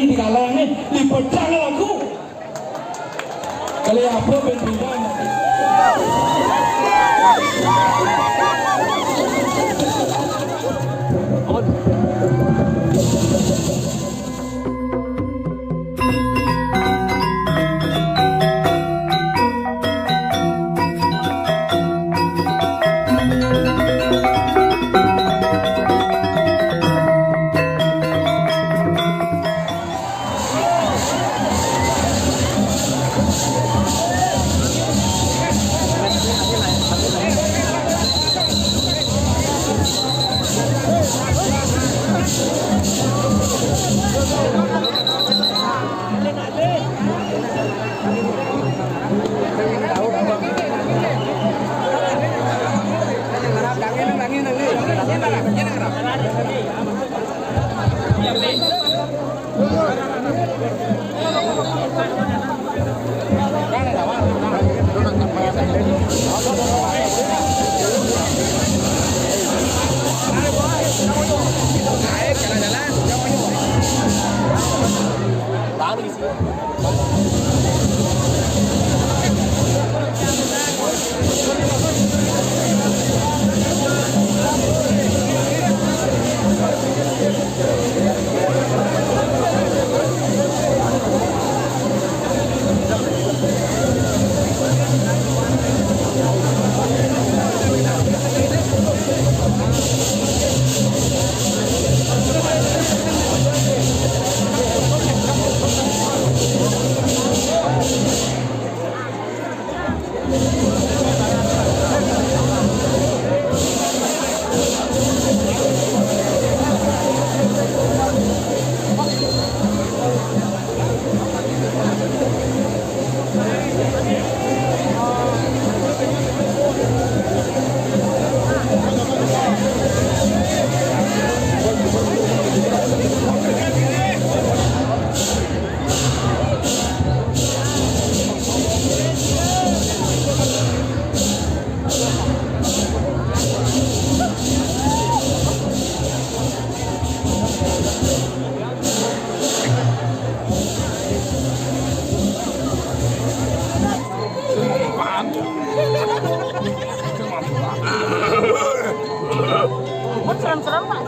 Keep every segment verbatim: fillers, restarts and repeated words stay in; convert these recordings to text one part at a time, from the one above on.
di kalangé, dipedang lagu. Kalih apa bén pindang?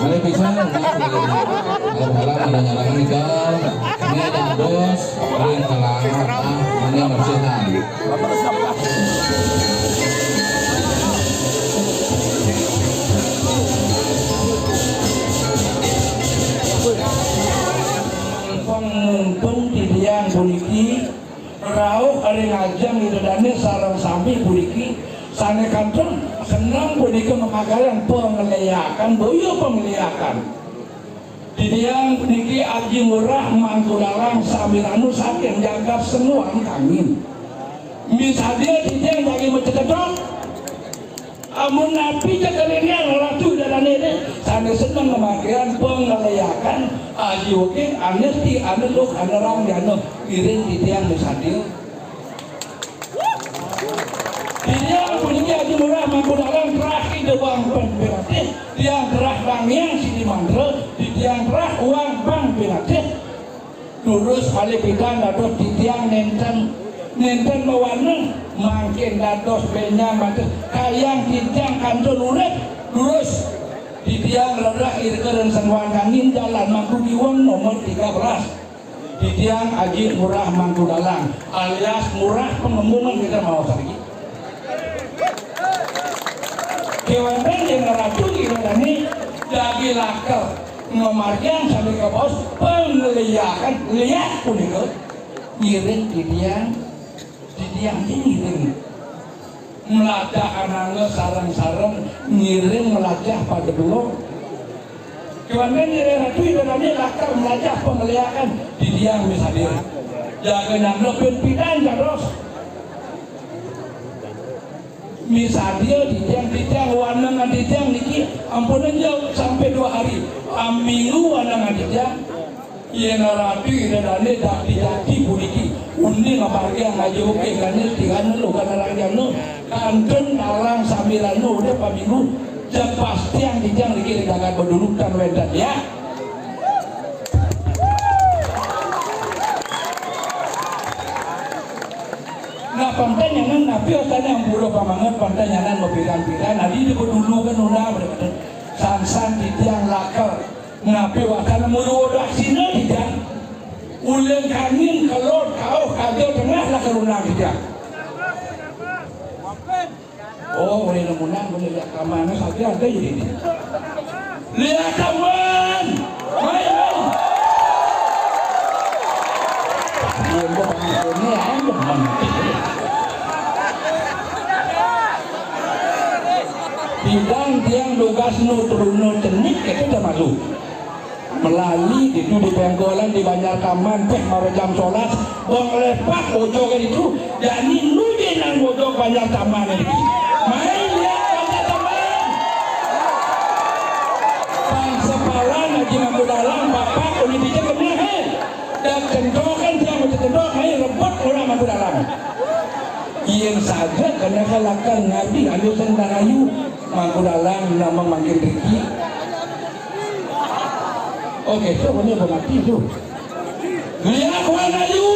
Mari bisa, kalau dalam ada nyarangan nih, Kal. Ini ada dos, paling kalangan, ah, ini yang bersih, nah. Mumpung titiang puniki rauh ring ajeng Ida Dané sareng sami puniki, sané kantun seneng puniki mapagalan pangléakan, boya pangléakan. Titiang puniki Aji Ngurah Mangku Dalang sami ranu saking jagat Senguan Kangin. Misadia titiang jagi macecedok. Amun napi ja kalintang Ratu Ida Dané, sané seneng mapagalan pangléakan, aji uking, ané ti, ané luh, ané rang, ané ngiring titiang misadia. Titiang puniki Aji Ngurah Mangku Dalang, terah Ida Wang Pang Piratih, tiang terah Wang Hyang Sidi Mantra, titiang terah Wang Pang Piratih. Durus malih pidan dados titiang nénten, nénten mawaneng, mangkin dados bénjang matur, kayang titiang kantun urip. Durus titiang rereh irika ring Senguan Kangin, Jalan Mangku Biweng, nomor tiga belas. Titiang Aji Ngurah Mangku Dalang alias Ngurah Pangembungan, kita maos niki. Kéwanten yén Ratu Ida Dané jagi laker ngamargiang sané kabaos pangléakan, léak punika ngiring titiang, titiang ngiring. Mlajah ananga sareng-sareng ngiring mlajah pada kula. Kéwanten yén Ratu Ida Dané laker mlajah pangléakan, titiang misadia. Jaga nyangga pin pidan dados. Misadia titiang, titiang wanengan titiang niki ampun enjang sampai dua hari. Aminggu wanengan titiang. Yén Ratu Ida Dané dadi-dadi puniki, uning ngamargiang aji uking, ané ti, ané luh, ané rang, ané kantun dalang sami ranu, udah paminggu, jeg pastiang titiang niki ring jagat Bedulu tan wénten, ya. Pantai nyanan napi wastan Ampura Pamangun, pantai nyanan mapiran-piran, adi dipatulukan undang berkata, sansan titiang lakar napi wastan mulu daksina titiang. Uling kangin, kelod, kauh, kaja, tengah, lakar undang titiang. Oh, ulih nemunang, ulih liak kamana saja ada jadi. Liak kaman. Mai, mai. Iya, gua panggilnya aja, man. Bidang tiang dugas nu truna cenik, itu dah malu. Melali ditu di Pengkolan, di Banjar Taman, peh mara jam solas, bang lepak bojog ditu, jani nu je nang bojog Banjar Taman niki. Mai liak Banjar Taman. Pang sepalan Haji Mangku Dalang, bapak ulih dija keneh, he. Dak kentokan tiang baca kentok, mai rebut orang Mangku Dalang. Yen saja kena kalakan ngadi alusan darayu, Mangku Dalang nama mangkin riki. Oke, tu punya pengerti tu. Liak Wanayu.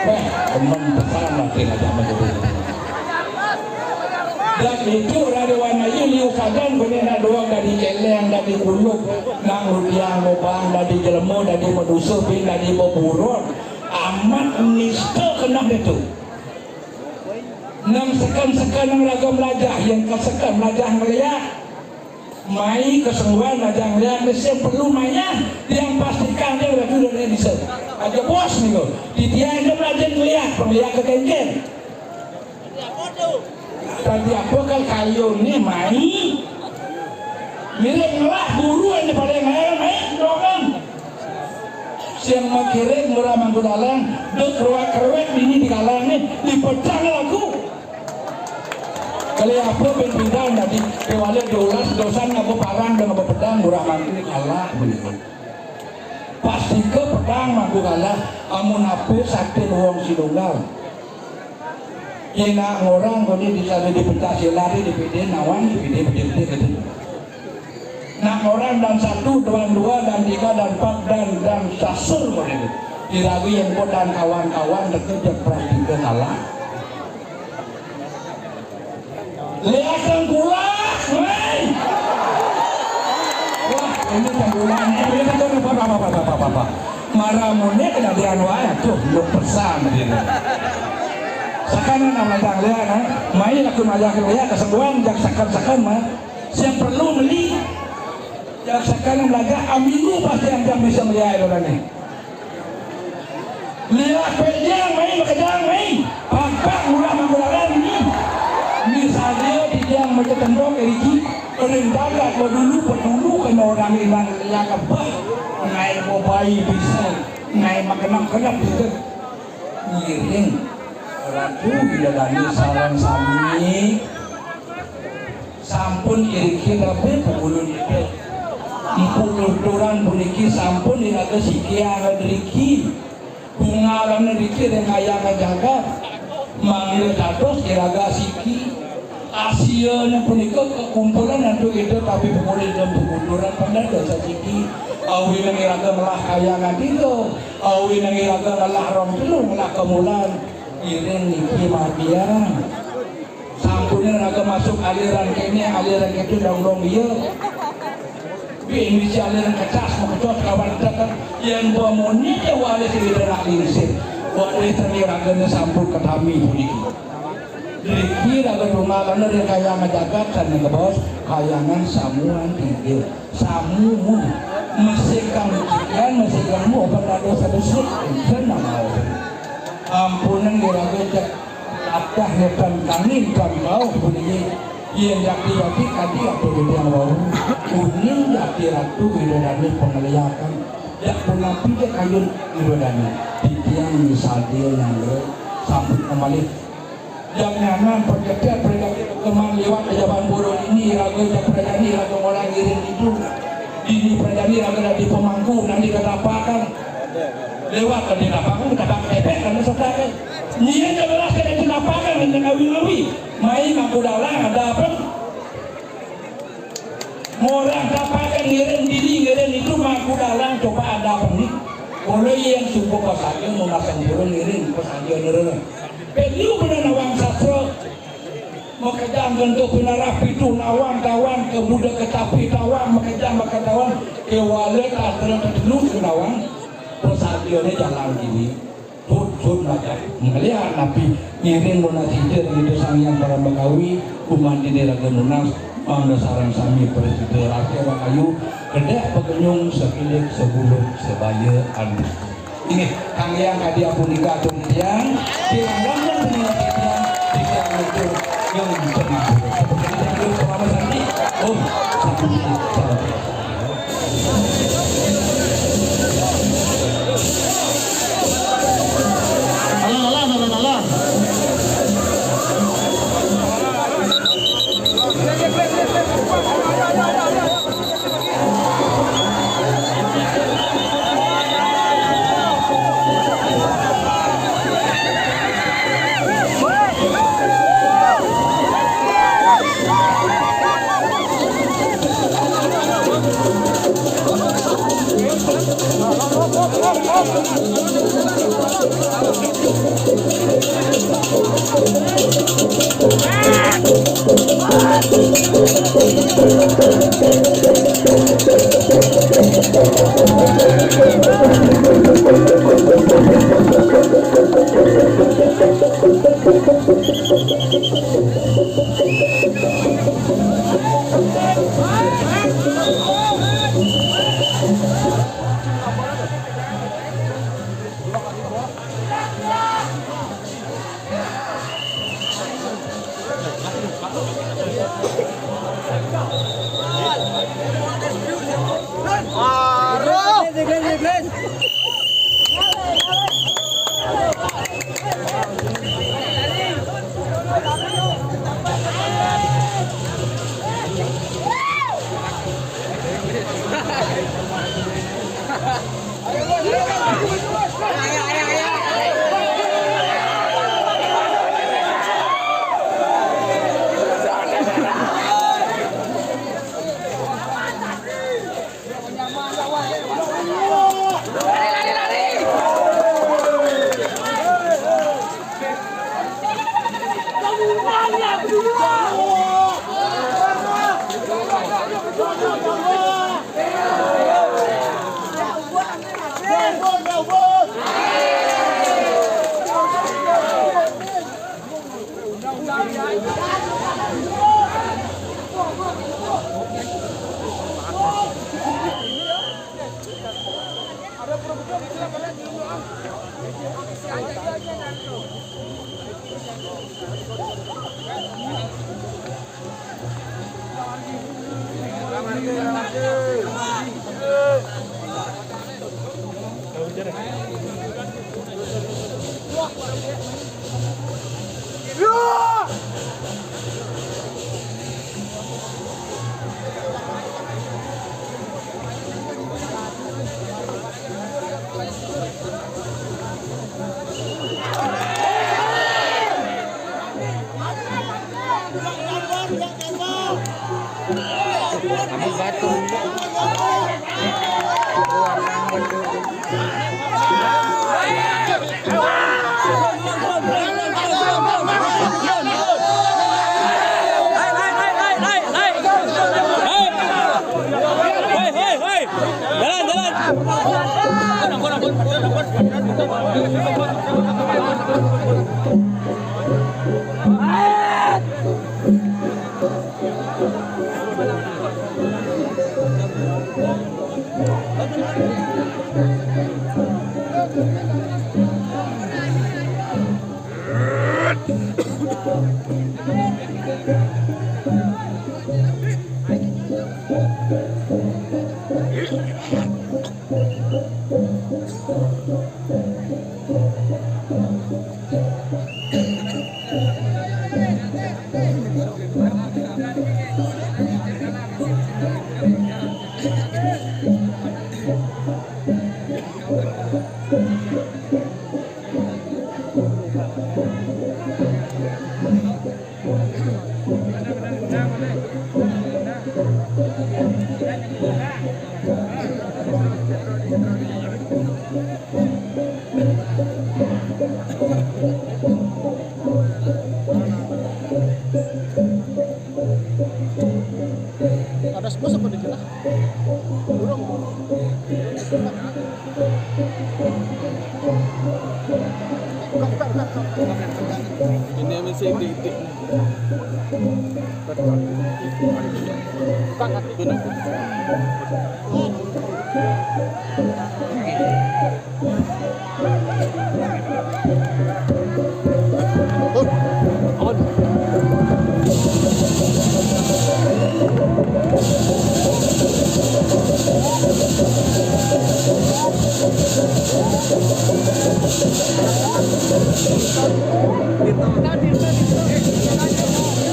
Eh, teman pesan lah, kena zaman itu. Dan itu Raja Wanayu liu sagan, benda nak doang dari celeng, dari kuluk, nang rudiang lubang, dari jelema, dari manusia, bin dari beburun. Amat nista kenah itu. Nang sekan-sekan nang raga melajah, yang kasekan melajah ngeliat. Mai kesungguhan aja ngeliat, mesti perlu maya, yang pastikan dia udah dulu dari bisa. Aja bos nih lo. Di dia aja belajar ngeliat, pengeliat ke kengkeng. Tadi apa kal kayu nih mai? Mirip ngelah guru aja paling air mai doang. Siang makiring murah Mangku Dalang, dek ruak keruak ini di kalang nih, dipecah lagu. Kali apa pimpinan tadi, kewala diolah dosan ngapa parang dan ngapa pedang murah Mangku kalah begitu. Pasti ke pedang Mangku kalah, amun apa sakti wong sidunggal. Ina ngorang koni di sana di pencak silat di pede nawan di pede pede pede kata. Nak ngorang dan satu, dan dua, dan tiga, dan empat, dan, dan sasur koni. Diragu yang kau dan kawan-kawan terkejut perhatikan Allah. Lihat tengkulak, weh. Wah, ini tengkulak. Ini tengkulak apa apa apa apa apa. Marah munik kena dia wae tuh lu pesan dia. Sekarang nak melajang lihat, eh. Mai laku melajang lihat kesembuhan jak sekan-sekan mah. Siang perlu beli. Jak sekan melajang aminu pasti yang bisa melihat orang ni. Lihat pejang mai, makejang mai. Pakpak murah mangkularan ni. Misalnya dijang macam tendok eriki. Ring dagat badulu, badulu kena orang inang lihat kebah. Ngai bobai bisa. Ngai makenam kenap bisa. Ngiring. Ratu Bidadari sareng sami sampun iriki rabi pungulun ida. Empu nuturan puniki sampun iraga sikiang riki. Bungalan riki ring kayang jagat. Mangda dados iraga siki. Asiana punika kakumpulan antuk ida tapi pungulun ida empu nuturan pandada sasiki. Awinang iraga ngelah kayang tiga. Awinang iraga ngelah rong telu ngelah kemulan. Iring niki margiang. Sampuning raga masuk aliran kene, aliran ketu, dong-dong iya. Bing bisi aliran kecas, makecos kawan tekan. Yen bamuni ke waris ida nak lingsir. Waris seni ragane sampun katami puniki. Riki raga tunggal ana ring kayang jagat sane ngebos kayangan samuan tiga. Samu. Mesikang cikian, mesikang mu, obat ada sadesik. Senang mau. Ampunan iraga cek latah netan kangin kan kau bunyi. Yen jati-jati kadi apa gedang wau. Kuning jati ratu Widodari pengeliakan. Jak punapi je kayun Widodari. Titiang misalnya nangga sambut kembali. Jam nyanan perketat perjalanan keman lewat ke Jaban Borong ini, raga jak perjalanan, raga orang ngiring itu. Dini perjalanan, raga dari pemangku, nanti ketapakan. Lewat tadi tapakan, ketapak tepek, karena serta kan. Nyian ke belas ke dari tapakan, dengan awi-awi. Mai Mangku Dalang ada apa? Orang tapakan ngiring diri, ngiring itu Mangku Dalang coba ada apa ni? Mula yang suku pasaja memasang burung iring pasaja nerena. Penyu bener nawang sastra. Makejang kentu pinarah pitu nawang tawang ke muda ketapi tawang makejang baka tawang ke wala tastra tetelu ke nawang. Pasaja ne jalan kini. Sud, sud, majak. Ngeliat napi ngiring nunas ida ring Ida Sang Hyang Paramakawi, kuman dini raga nunas, mangda sareng sami prasida rasa rahayu, kedek pakenyung sakilik sabuluk sabaya anu. Inggih, Kang Hyang kadi ampun nika atur titiang, kirang langkung punika titiang, titiang nutur nyuwun pangampura. Sapunika titiang nutur pamit santi. Om Santi, Santi. Alah, alah, alah, alah. Hai, hai, hai, hai. Jalan, jalan. Gas bos apa dikira? Burung. Buka, buka, buka, buka, buka. Ini masih di, di. Buka, buka.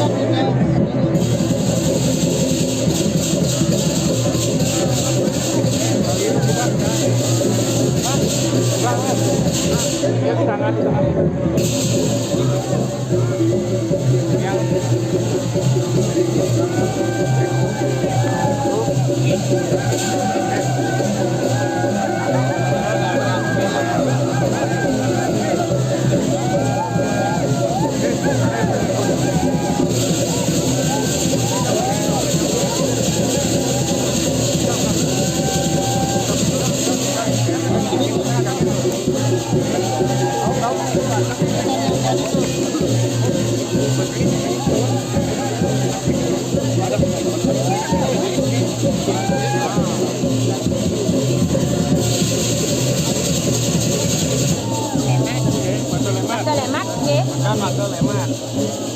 Benar. Makan lemak, nggih. Kan makan lemak.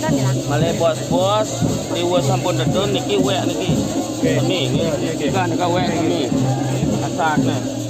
Kan ya. Malih bos-bos, liwat sampun dedun niki wek niki. Oke. Semi nggih. Oke, oke. Kan nika wek semi. Masak nih.